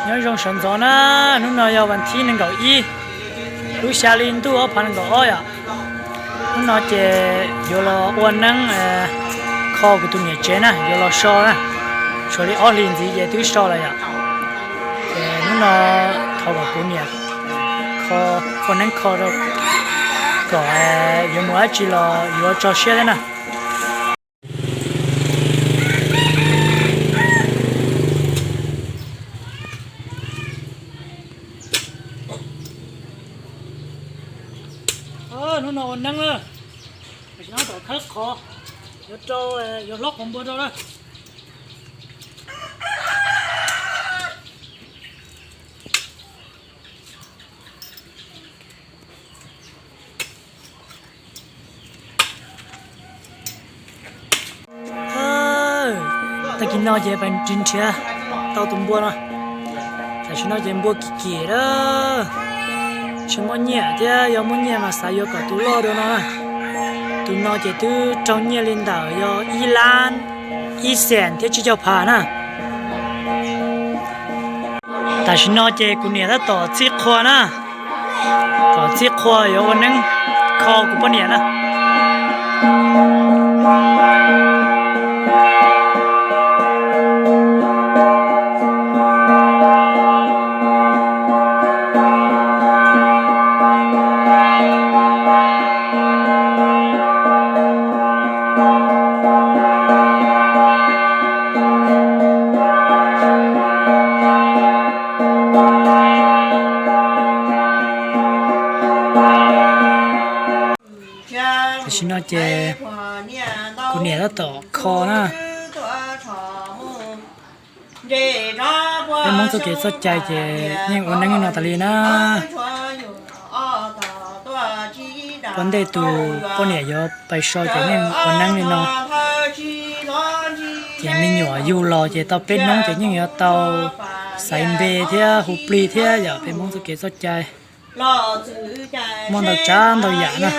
Nyob zoo sawv ntxov na, hnub no yog vas thib nees nkaum ib, lub xya hli ntuj ob phav nees nkaum ob yom. Hnub no ces yuav los ua neeb kho kuv tus niam tsev na, yuav los so na. Tshuav li ob hlis ntxiv ces twb so lawm yom. Ces hnub no thov kom kuv niam ua neeb kho rau kom yuav mus dab tsi los yuav tso siab thiab na. Hnub no ua neeb na, tam sim no tom khawb qhov, yuav rau, yuav hlob qhov npua rau na. Tag kis no ces pais nrhiav tau tus npua no. Tam sim no ces npua kim kim lawm, tsis muaj nyiaj thiab, yog muaj nyiaj mas xav yuav kom tus loj dua no na. Tus no ces twb raug nyiaj li ntawm yog ib lab ib xees thiab tsib caug phav na. Tam sim no ces kuv niam tab tom txhij qhua na, tom txhij qhua yuav ua neeb kho kuv poj niam na. Tam sim no ces kuv niam tab tom kho na. Peb Hmoob txoj kev txoj cai ces yeej ua neeb li no tas li na. Ua ntej tus poj niam yuav pais so ces yeej ua neeb li no. Ces me nyuam yug los ces tau peb hnub ces yeej yuav tau xaiv npe thiab hu plig thiab yom, peb Hmoob txoj kev txoj cai. Muaj ntau tsav ntau yam na.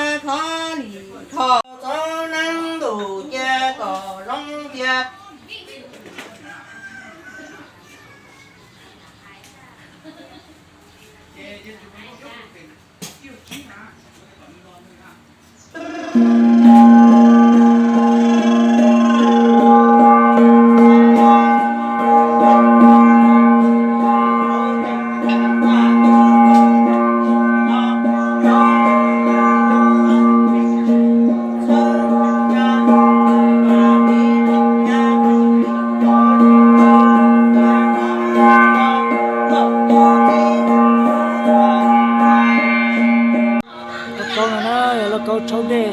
Lauj kaub no na, yog lauj kaub rhaub dej,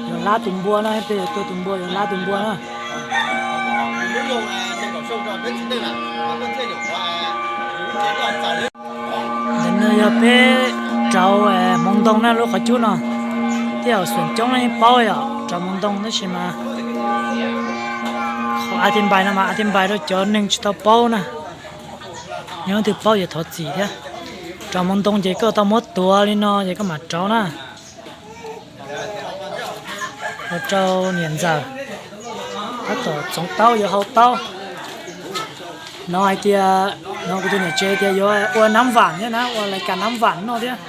yog hlab tus npua na, peb yog tua tus npua, yog hlab tus npua na. Ntawm no yog peb rauv hmoov ntoo na, lub qhov cub no. Tej zaum xeem coob yeej paub yom, rauv hmoov ntoo tab sis mas a ti npais no mas a ti npais rau cov neeg tsis tau paub na. Yog leej twg paub ces thov txim thiab. Rauv hmoov ntoo ces koj tau muab tuav li no ces koj mam rauv na. Ua rau niam ntxawm tab tom txoov taub yuav hau taub. Hnov hais tias, hnov kuv tus niam tsev tias yuav ua nab vam thiab na, ua lais kas nab vam no thiab.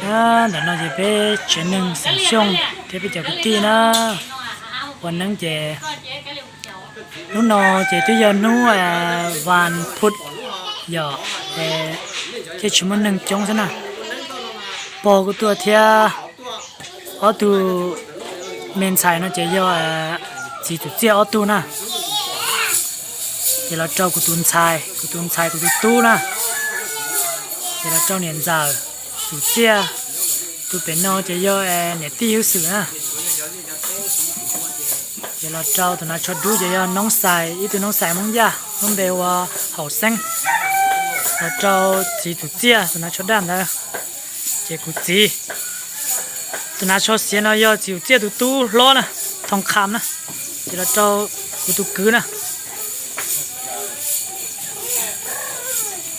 Ntawm no ces peb tsev neeg xeem Xyooj thiab peb cov kwv tij na, ua neeb ces hnub no ces twb yog hnub vas phuv yom, thiaj tsis muaj neeg coob xwb na. Pog kuj tuaj thiab, ob tug me ntxhais no ces yog txiv Txum Txiaj ob tug na. Ces los rau kuv tus ntxhais, kuv tus ntxhais kuv tus tub na. Ces los rau niam ntxawm Txum Txiaj, tus pem no ces yog niam tij Hwj Xwm na. Ces los rau tus hnav tsho dub ces yog noob xais, ib tug noob xais Hmoob Yaj, lub npe ua Haum Xeeb. Los rau txiv Txum Txiaj tus hnav tsho daj ntawd, ces kuv txiv. Tus hnav tsho xiav no yog txiv Txum Txiaj tus tub hlob na, Thoo Kham na. Ces los rau kuv tus kwv na.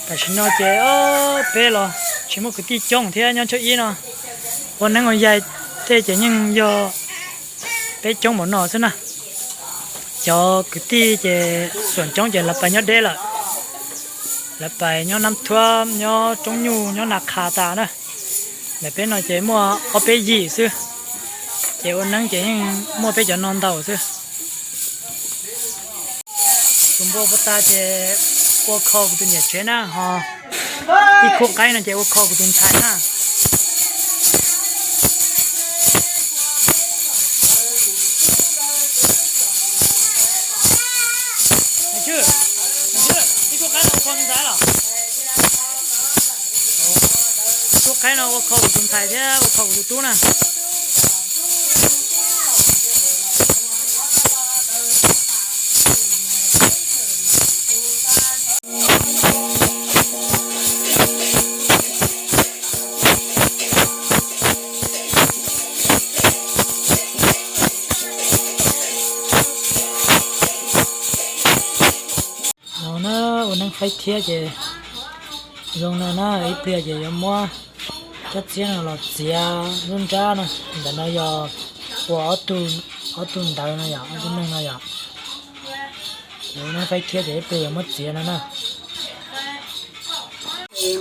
Tam sim no ces peb los tsis muaj kwv tij coob thiab, nyob tshob ib no ua neeb ua yaig tej ces yeej yog peb coob npaum no xwb na. Cov kwv tij ces xuam coob ces lawv pais nyob deb lawm. Lawv pais nyob Nab Thuab, nyob Roob Nyuj, nyob Na Qha tas na. Ntawm peb no ces muaj ob peb yim xwb, ces ua neeb ces yeej muaj peb cov no ntau xwb. Tus npua puas tas ces ua kho kuv tus niam tsev na, ho ib khub qaib no ces ua kho kuv tus ntxhais na. Ib khub qaib no ua kho kuv tus ntxhais thiab ua kho kuv tus tub na. Los na, ua neeb faib thiab ces zoo no na, ib pliag ces yuav muab cov txiab no los txiav lub nrab no. Ntawm no yog ua ob tug ntawd no yom, ob tug neeg no yom. Ces ua neeb faib thiab ces ib pliag yuav muab txiav no na. Ces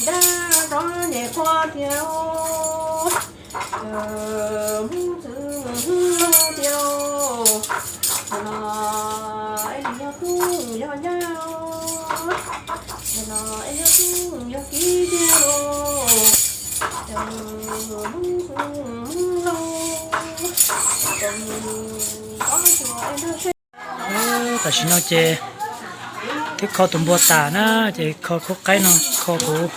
dab rov ces qhua tias, mus txwv mus lauj tias, nim no es nws yog tub yog nyab, nim no es yog tub yog kiv tiag lauj, ces mus txwv mus lauj, ces mus kov xyuas es nrog seb. Tam sim no ces twb kho tus npua tas na, ces kho khub qaib no kho kuv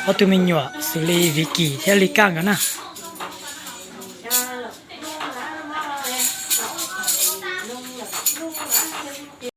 ob tug me nyuam xws li Vicky thiab Li Kaj nkawd na.